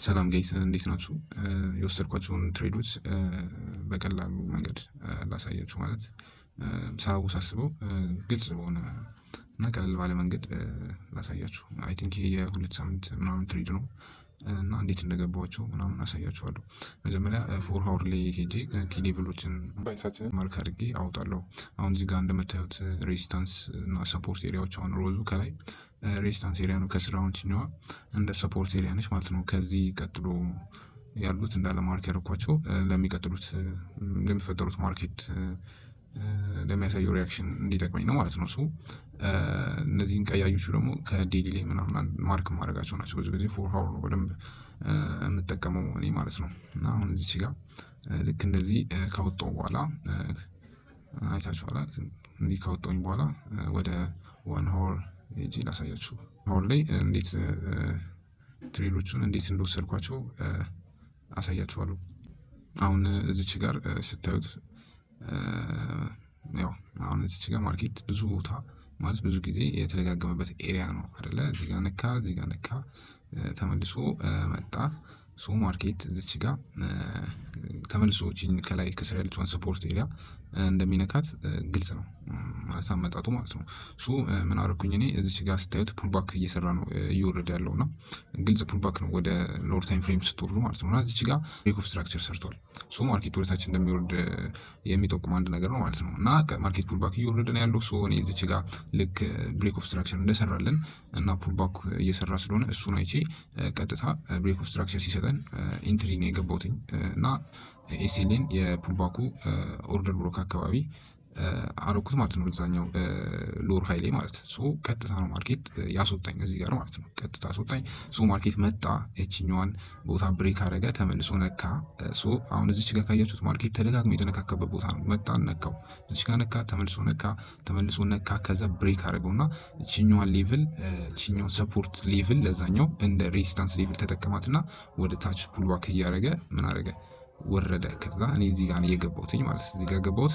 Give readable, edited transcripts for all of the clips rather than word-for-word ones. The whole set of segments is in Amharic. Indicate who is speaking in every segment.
Speaker 1: ሰላም guys፣ እንዴት ናችሁ? የወሰድኳቸውን trade ኦች በቀላሉ መንገድ ላሳያችሁ፣ ማለት ሳወሳስበው ግልጽ በሆነ እና ቀለል ባለ መንገድ ላሳያችሁ። I think ይሄ የ2 ሳምንት ምናምን trade ነው እና እንዴት እንደገባኋቸው ምናምን አሳያችኋለሁ። መጀመሪያ 4 hour ላይ ሄጄ key level ኦችን mark አድርጌ አውጣለሁ። አሁን እዚህ ጋር እንደምታዩት resistance እና support area ዎች፣ አሁን ሮዙ ከላይ resistance area ነው። ከስር አሁን ችኛዋ እንደ support area ነች ማለት ነው። ከዚህ ቀጥሎ ያሉት እንዳለ mark ያደረኳቸው ለሚቀጥሉት ለሚፈጠሩት market ለሚያሳየው reaction እንዲጠቅመኝ ነው ማለት ነው። So እነዚህን ቀያዮቹ ደግሞ ከ daily ላይ ምናምን mark ማድረጋቸው ናቸው። ብዙ ጊዜ 4 hour ነው በደንብ የምጠቀመው እኔ ማለት ነው። እና አሁን እዚች ጋር ልክ እንደዚህ ካወጣው በኋላ፣ አይታችኋላ። እንዲህ ካወጣሁኝ በኋላ ወደ 1 hour ሄጄ ላሳያችሁ። Hour ላይ እንዴት trade ኦቹን እንዴት እንደወሰድኳቸው አሳያችኋለሁ። አሁን እዚች ጋር ስታዩት፣ ያው አሁን እዚች ጋር market ብዙ ቦታ፣ ማለት ብዙ ጊዜ የተደጋገመበት area ነው አይደለ? እዚህ ጋር ነካ፣ እዚህ ጋር ነካ፣ ተመልሶ መጣ። So market እዚች ጋር ተመልሶ ከላይ ከስር ያለችውን support area እንደሚነካት ግልጽ ነው፣ ማለት አመጣጡ ማለት ነው። So ምን አደረኩኝ እኔ? እዚች ጋር ስታዩት pullback እየሰራ ነው እየወረደ ያለው እና ግልጽ pullback ነው ወደ lower time frame ስትወርዱ ማለት ነው። እና እዚች ጋር break of structure ሰርቷል። So market ወደታች እንደሚወርድ የሚጠቁም አንድ ነገር ነው ማለት ነው። እና market pullback እየወረደ ነው ያለው። So እኔ እዚች ጋር ልክ break of structure እንደሰራልን እና pullback እየሰራ ስለሆነ እሱን አይቼ ቀጥታ break of structure ሲሰጠን entry ነው የገባሁትኝ እና SL ን የ pullback ኩ order block አካባቢ አረኩት ማለት ነው። እዛኛው lower high ላይ ማለት። So ቀጥታ ነው market ያስወጣኝ እዚህ ጋር ማለት ነው። ቀጥታ አስወጣኝ። So market መጣ፣ እችኛዋን ቦታ break አረገ፣ ተመልሶ ነካ። So አሁን እዚች ጋር ካያችሁት market ተደጋግሞ የተነካከበት ቦታ ነው። መጣ፣ ነካው፣ እዚች ጋር ነካ፣ ተመልሶ ነካ፣ ተመልሶ ነካ። ከዛ break አረገውና እችኛዋን level፣ እችኛዋን support level ለዛኛው እንደ resistance level ተጠቀማትና ወደ ታች pullback እያደረገ ምን አረገ? ወረደ። ከዛ እኔ እዚህ ጋር ነው የገባሁትኝ ማለት፣ እዚህ ጋር ገባሁት፣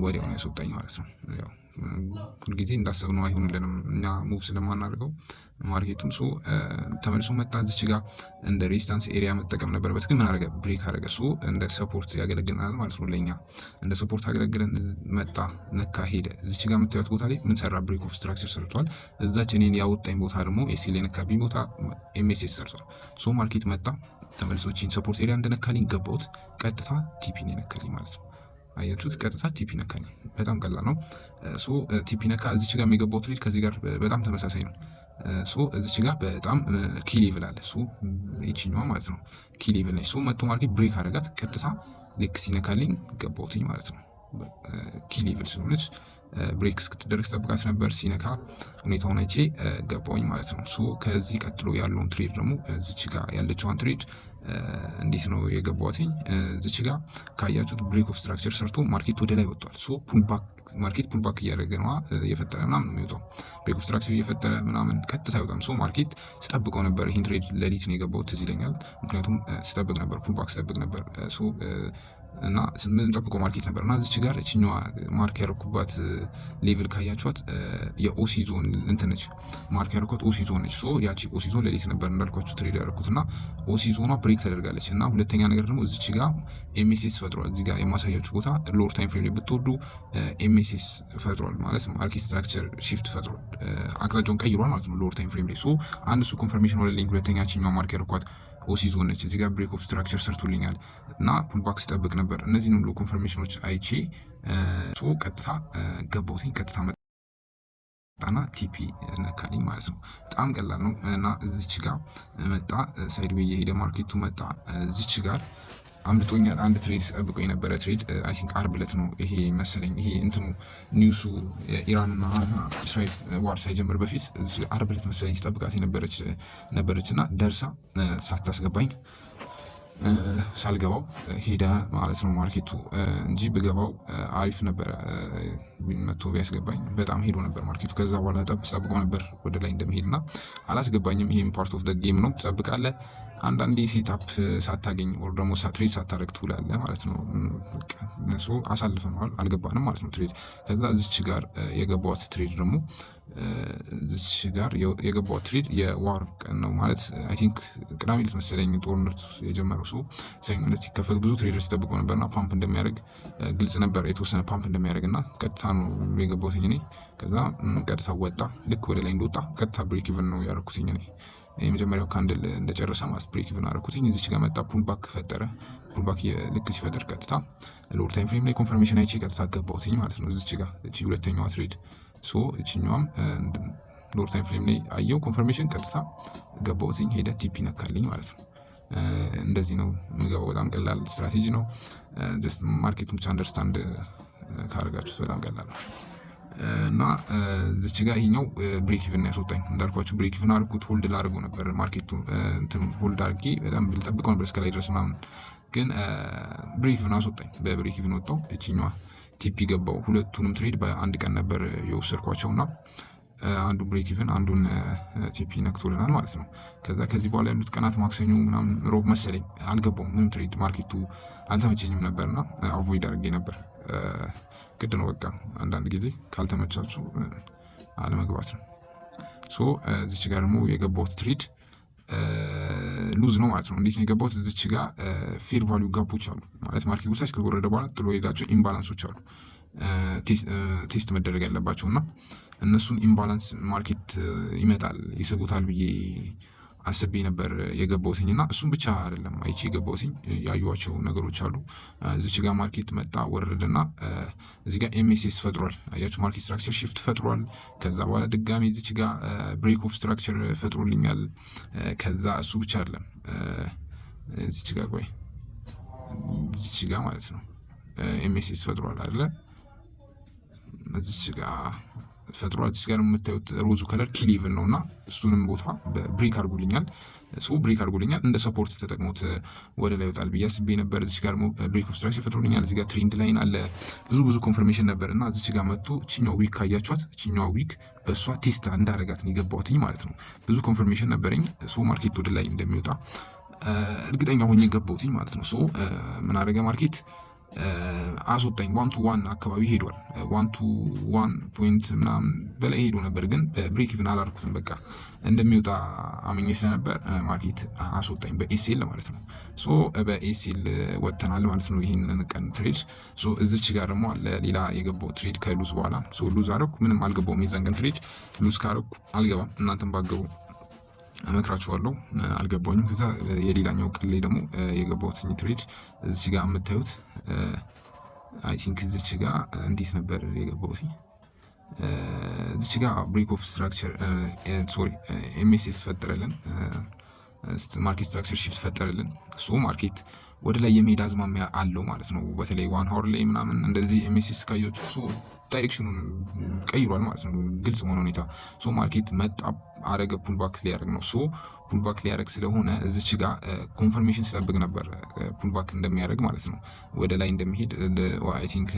Speaker 1: ወዲያው ነው ያስወጣኝ ማለት ነው። ያው ሁልጊዜ እንዳሰብነው አይሆንልንም እኛ move ስለማናደርገው market ኡን። So ተመልሶ መጣ፣ እዚች ጋር እንደ resistance area መጠቀም ነበረበት፣ ግን ምን አረገ? Break አረገ። So እንደ support ያገለግለናል ማለት ነው ለኛ፣ እንደ support አገለግለን። መጣ፣ ነካ፣ ሄደ። እዚች ጋር የምታዩት ቦታ ላይ ምን ሰራ? Break of structure ሰርቷል። እዛች እኔን ያወጣኝ ቦታ ደግሞ SL የነካብኝ ቦታ MSS ሰርቷል። So market መጣ፣ ተመልሶ ቺን support area እንደነካልኝ ገባሁት። ቀጥታ TP ን የነካልኝ ማለት ነው። አያችሁት? ቀጥታ TP ነካልኝ። በጣም ቀላል ነው። So TP ነካ። እዚች ጋር የሚገባው trade ከዚህ ጋር በጣም ተመሳሳይ ነው። So እዚች ጋር በጣም key level አለ። So ይችኛዋ ማለት ነው key level ነች። So መቶ market break አረጋት። ቀጥታ ልክ ሲነካልኝ ገባሁትኝ ማለት ነው። Key level ስለሆነች break እስክትደረግ ስጠብቃት ነበር። ሲነካ ሁኔታውን አይቼ ገባሁኝ ማለት ነው። So ከዚህ ቀጥሎ ያለውን trade ደግሞ፣ እዚች ጋር ያለችዋን trade እንዴት ነው የገባሁትኝ? እዚች ጋር ካያችሁት break of structure ሰርቶ market ወደ ላይ ወጥቷል። So pullback፣ market pullback እያደረገ ነዋ፣ እየፈጠረ ምናምን ነው የሚወጣው። Break of structure እየፈጠረ ምናምን ቀጥታ አይወጣም። So market ስጠብቀው ነበር። ይህን trade ሌሊት ነው የገባሁት፣ ትዝ ይለኛል። ምክንያቱም ስጠብቅ ነበር፣ pullback ስጠብቅ ነበር። So እና የምንጠብቀው market ነበር እና እዚች ጋር እችኛዋ mark ያደረኩባት level ካያችኋት የ OC zone እንትን ነች። Mark ያደረኳት OC zone ነች። So ያቺ OC zone ሌሊት ነበር እንዳልኳችሁ trade ያደረኩት እና OC zone ኗ break ተደርጋለች። እና ሁለተኛ ነገር ደግሞ እዚች ጋር MSS ፈጥሯል። እዚህ ጋር የማሳያችሁ ቦታ lower time frame ላይ ብትወርዱ MSS ፈጥሯል፣ ማለት market structure shift ፈጥሯል። አቅጣጫውን ቀይሯል ማለት ነው lower time frame ላይ። So አንድ እሱ confirmation ሆነልኝ። ሁለተኛ ችኛዋ mark ያደረኳት OC zone ነች። እዚህ ጋር break of structure ሰርቶልኛል እና pullback ስጠብቅ ነበር። እነዚህን ሁሉ confirmation ኖች አይቼ so ቀጥታ ገባሁትኝ። ቀጥታ መጣና TP ነካልኝ ማለት ነው። በጣም ቀላል ነው እና እዚች ጋር መጣ፣ sideway የሄደ market ኡ መጣ። እዚች ጋር አምልጦኛል። አንድ trade ስጠብቀው የነበረ trade፣ I think አርብ ዕለት ነው ይሄ መሰለኝ። ይሄ እንትኑ news ኡ የኢራንና እስራኤል war ሳይጀምር በፊት አርብ ዕለት መሰለኝ ስጠብቃት የነበረች ነበረች እና ደርሳ ሳታስገባኝ፣ ሳልገባው ሄደ ማለት ነው market ኡ እንጂ ብገባው አሪፍ ነበረ። መቶ ቢያስገባኝ፣ በጣም ሄዶ ነበር market ኡ። ከዛ በኋላ ጠብ ስጠብቀው ነበር ወደ ላይ እንደሚሄድ እና አላስገባኝም። ይሄም part of the game ነው። ትጠብቃለህ፣ አንዳንዴ setup ሳታገኝ or ደግሞ trade ሳታደርግ ትውላለህ ማለት ነው። እነሱ አሳልፈነዋል፣ አልገባንም ማለት ነው trade። ከዛ እዚች ጋር የገባዋት trade ደግሞ፣ እዚች ጋር የገባዋት trade የ war ቀን ነው ማለት I think ቅዳሜ ዕለት መሰለኝ ጦርነት የጀመረው። So ሰኞ ዕለት ሲከፈት ብዙ traders ሲጠብቁ ነበርና ፓምፕ እንደሚያደርግ ግልጽ ነበር፣ የተወሰነ ፓምፕ እንደሚያደርግ እና ቀጥታ ነው የገባሁት እኔ። ከዛ ቀጥታ ወጣ። ልክ ወደ ላይ እንደወጣ ቀጥታ break even ነው ያደረኩትኝ እኔ። የመጀመሪያው candle እንደጨረሰ ማለት break even አደረኩትኝ። እዚች ጋር መጣ፣ pullback ፈጠረ። Pullback ልክ ሲፈጥር ቀጥታ lower time frame ላይ confirmation አይቼ ቀጥታ ገባሁትኝ ማለት ነው። እዚች ጋር እቺ ሁለተኛዋ trade። So እችኛዋም lower time frame ላይ አየው confirmation፣ ቀጥታ ገባሁትኝ። ሄደ፣ TP ነካልኝ ማለት ነው። እንደዚህ ነው የምገባው። በጣም ቀላል ስትራቴጂ ነው። Just market ኡን ብቻ understand ካደረጋችሁት በጣም ቀላል ነው። እና እዚች ጋር ይሄኛው break even ያስወጣኝ እንዳልኳችሁ break even አድርጉት። Hold ላድርገው ነበር market ኡ፣ እንትን hold አድርጌ በጣም ልጠብቀው ነበር እስከላይ ድረስ ምናምን፣ ግን break even አስወጣኝ። በ break even ወጣው፣ እችኛዋ TP ገባው። ሁለቱንም trade በአንድ ቀን ነበር የወሰድኳቸው እና አንዱ break even አንዱን TP ነክቶልናል ማለት ነው። ከዛ ከዚህ በኋላ ያሉት ቀናት ማክሰኞ ምናምን ሮብ መሰለኝ አልገባውም ምንም trade፣ market ኡ አልተመቸኝም ነበርና avoid አድርጌ ነበር። ግድ ነው፣ በቃ አንዳንድ ጊዜ ካልተመቻችሁ አለመግባት ነው። So እዚች ጋር ደግሞ የገባሁት trade lose ነው ማለት ነው። እንዴት ነው የገባሁት? እዚች ጋር fair value gap ኦች አሉ፣ ማለት market ወደታች ከወረደ በኋላ ጥሎ የሄዳቸው imbalance ኦች አሉ test መደረግ ያለባቸው። እና እነሱን imbalance market ይመጣል ይስቡታል ብዬ አስቤ ነበር የገባሁትኝ። እና እሱም ብቻ አይደለም አይቼ የገባሁትኝ፣ ያዩዋቸው ነገሮች አሉ። እዚች ጋር market መጣ፣ ወረደና እዚህ ጋር MSS ፈጥሯል። አያችሁ፣ market structure shift ፈጥሯል። ከዛ በኋላ ድጋሚ እዚች ጋር break of structure ፈጥሮልኛል። ከዛ እሱ ብቻ አይደለም፣ እዚች ጋር፣ ቆይ፣ እዚች ጋር ማለት ነው MSS ፈጥሯል አይደለ? እዚች ጋር ፈጥሯል። እዚች ጋር የምታዩት ሮዙ color key level ነው እና እሱንም ቦታ break አድርጎልኛል። So break አድርጎልኛል። እንደ support ተጠቅሞት ወደ ላይ ይወጣል ብዬ አስቤ ነበር። እዚች ጋር ደግሞ break of structure ፈጥሮልኛል። እዚህ ጋር trend line አለ። ብዙ ብዙ confirmation ነበር እና እዚች ጋር መጥቶ እችኛው wick ካያችኋት፣ እችኛዋ wick በእሷ test እንዳረጋት ነው የገባሁትኝ ማለት ነው። ብዙ confirmation ነበረኝ። So market ወደ ላይ እንደሚወጣ እርግጠኛ ሆኜ ገባሁትኝ ማለት ነው። So ምን አደረገ market? አስወጣኝ። 1 to 1 አካባቢ ሄዷል። 1 to 1 point ምናምን በላይ ሄዶ ነበር፣ ግን break even አላርኩትም። በቃ እንደሚወጣ አምኜ ስለነበር market አስወጣኝ በ SL ማለት ነው። So በ SL ወጥተናል ማለት ነው ይህንን ቀን trade። So እዚች ጋር ደግሞ አለ ሌላ የገባው trade ከ lose በኋላ። So lose አረኩ፣ ምንም አልገባውም። የዛን ቀን trade lose ካረኩ አልገባም። እናንተም ባትገቡ እመክራችኋለሁ። አልገባኝም። ከዛ የሌላኛው ቀን ላይ ደግሞ የገባሁት trade እዚች ጋር የምታዩት፣ I think እዚች ጋር እንዴት ነበር የገባሁት? እዚች ጋር break of structure፣ sorry፣ MSS ፈጠረልን፣ market structure shift ፈጠረልን። So market ወደ ላይ የመሄድ አዝማሚያ አለው ማለት ነው። በተለይ 1 hour ላይ ምናምን እንደዚህ MSS ካያችሁ so direction ኑን ቀይሯል ማለት ነው፣ ግልጽ በሆነ ሁኔታ። So market መጣ፣ አረገ፣ pullback ሊያደርግ ነው። So pullback ሊያደርግ ስለሆነ እዚች ጋር confirmation ስጠብቅ ነበር pullback እንደሚያደርግ ማለት ነው፣ ወደ ላይ እንደሚሄድ፣ I think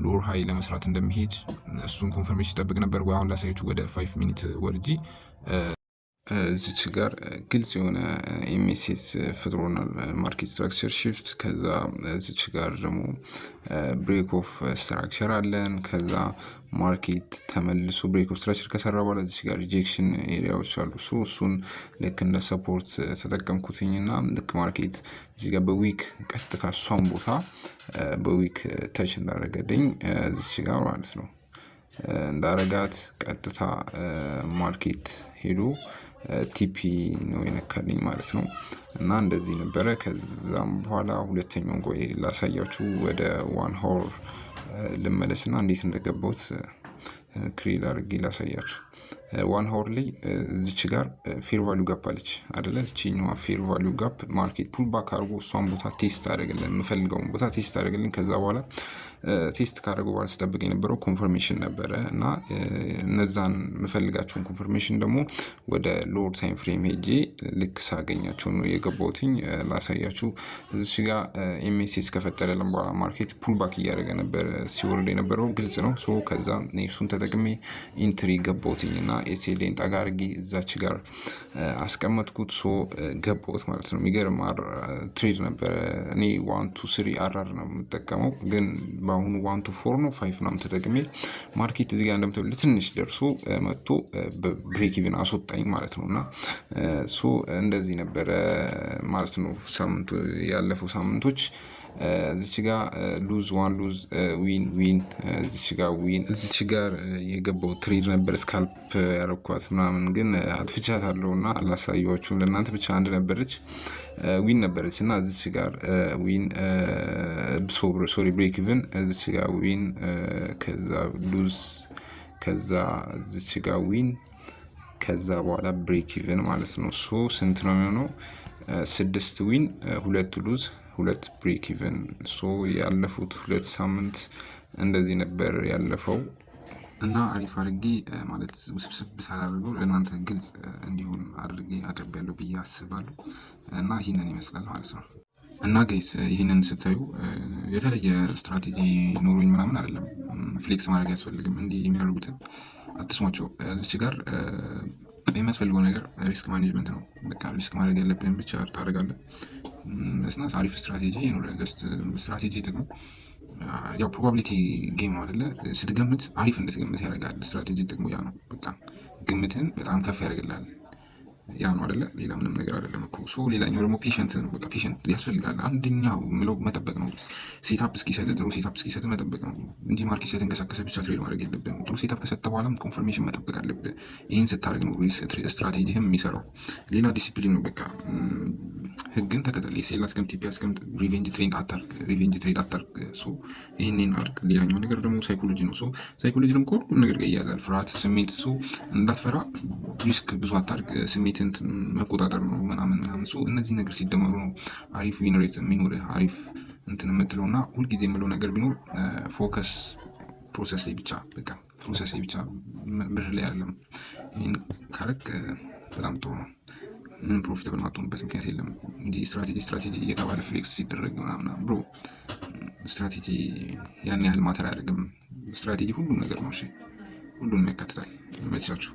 Speaker 1: lower high ለመስራት እንደሚሄድ እሱን confirmation ስጠብቅ ነበር። ወይ አሁን ላሳያችሁ፣ ወደ 5 minute ወርጂ እዚች ጋር ግልጽ የሆነ MSS ፈጥሮናል፣ market structure shift። ከዛ እዚች ጋር ደግሞ break of structure አለን። ከዛ market ተመልሶ break of structure ከሰራ በኋላ እዚች ጋር rejection area ዎች አሉ። So እሱን ልክ እንደ support ተጠቀምኩትኝ እና ልክ market እዚህ ጋር በ wick ቀጥታ እሷን ቦታ በ wick touch እንዳደረገልኝ እዚች ጋር ማለት ነው እንዳረጋት ቀጥታ market ሄዶ TP ነው የነካልኝ ማለት ነው። እና እንደዚህ ነበረ። ከዛም በኋላ ሁለተኛውን፣ ቆይ ላሳያችሁ። ወደ 1 hour ልመለስና እንዴት እንደገባሁት clear አድርጌ ላሳያችሁ። 1 hour ላይ እዚች ጋር fair value gap አለች አደለ? እቺኛዋ fair value gap market pull back አድርጎ እሷን ቦታ test አደረገልን፣ የምፈልገውን ቦታ test አደረገልን። ከዛ በኋላ test ካደረገው በኋላ ስጠብቅ የነበረው confirmation ነበረ እና እነዛን የምፈልጋቸውን confirmation ደግሞ ወደ lower time frame ሄጄ ልክ ሳገኛቸው ነው የገባሁትኝ። ላሳያችሁ። እዚች ጋር MSS ከፈጠረልን በኋላ market pull back እያደረገ ነበር ሲወርድ የነበረው፣ ግልጽ ነው። So ከዛ እሱን ተጠቅሜ entry ገባሁትኝ እና SL ኤን ጠጋ አድርጌ እዛች ጋር አስቀመጥኩት። So ገባሁት ማለት ነው። የሚገርም trade ነበረ። እኔ 1 to 3 RR ነው የምጠቀመው፣ ግን በአሁኑ 1 to 4 ነው 5 ምናምን ተጠቅሜ market እዚህ ጋር እንደምታዩት ትንሽ ደርሶ መጥቶ break even አስወጣኝ ማለት ነው። እና so እንደዚህ ነበረ ማለት ነው ሳምንቱ፣ ያለፈው ሳምንቶች። እዚች ጋር lose one፣ lose፣ win፣ win፣ እዚች ጋር win፣ እዚች ጋር የገባው trade ነበር scalp ያረኳት ምናምን፣ ግን አጥፍቻታለሁ እና አላሳየኋችሁም ለእናንተ። ብቻ አንድ ነበረች፣ win ነበረች። እና እዚች ጋር win፣ sorry፣ break even፣ እዚች ጋር win፣ ከዛ lose፣ ከዛ እዚች ጋር win፣ ከዛ በኋላ break even ማለት ነው። So ስንት ነው የሚሆነው? ስድስት win፣ ሁለት lose፣ ሁለት break even። So ያለፉት 2 ሳምንት እንደዚህ ነበር ያለፈው። እና አሪፍ አድርጌ፣ ማለት ውስብስብ ሳላደርገው፣ ለእናንተ ግልጽ እንዲሆን አድርጌ አቅርቤያለሁ ብዬ አስባለሁ። እና ይህንን ይመስላል ማለት ነው። እና guys፣ ይህንን ስታዩ የተለየ ስትራቴጂ ኖሮኝ ምናምን አይደለም። Flex ማድረግ አያስፈልግም። እንዲህ የሚያደርጉትን አትስሟቸው። እዚች ጋር የሚያስፈልገው ነገር risk management ነው። በቃ risk ማድረግ ያለብህን ብቻ ታደርጋለህ። እና አሪፍ ስትራቴጂ ይኖራል። Just ስትራቴጂ ጥቅሙ ያው probability game ነው አይደለ? ስትገምት አሪፍ እንድትገምት ያደርጋል። ስትራቴጂ ጥቅሙ ያ ነው። በቃ ግምትህን በጣም ከፍ ያደርግልሃል። ያ ነው አይደለ? ሌላ ምንም ነገር አይደለም እኮ። So ሌላኛው ደግሞ patient ነው። በቃ patient ያስፈልጋል። አንደኛው የምለው መጠበቅ ነው። Setup እስኪሰጥ፣ ጥሩ setup እስኪሰጥ መጠበቅ ነው እንጂ market ስለተንቀሳቀሰ ብቻ trade ማድረግ የለብህም። ጥሩ setup ከሰጠ በኋላም confirmation መጠበቅ አለብህ። ይህን ስታደርግ ነው ስትራቴጂህም የሚሰራው። ሌላ ዲሲፕሊን ነው። በቃ ህግን ተከተል። SL አስቀምጥ፣ TP አስቀምጥ፣ revenge trade አታርግ፣ revenge trade አታርግ። So ይህንን አድርግ። ሌላኛው ነገር ደግሞ psychology ነው። So psychology ደግሞ ከሁሉም ነገር ጋር ይያያዛል። ፍርሃት፣ ስሜት። So እንዳትፈራ risk ብዙ አታርግ። ስሜትን መቆጣጠር ነው ምናምን ምናምን። So እነዚህ ነገር ሲደመሩ ነው አሪፍ win rate የሚኖርህ፣ አሪፍ እንትን የምትለው። እና ሁልጊዜ የምለው ነገር ቢኖር focus process ላይ ብቻ፣ በቃ process ላይ ብቻ፣ ብር ላይ አይደለም። ይህን ካረግ በጣም ጥሩ ነው። ምንም profitable ማትሆንበት ምክንያት የለም። እንጂ strategy strategy እየተባለ flex ሲደረግ ምናምን፣ bro፣ strategy ያን ያህል matter አያደርግም። ስትራቴጂ ሁሉም ነገር ነው። እሺ፣ ሁሉንም ያካትታል። መቻችሁ።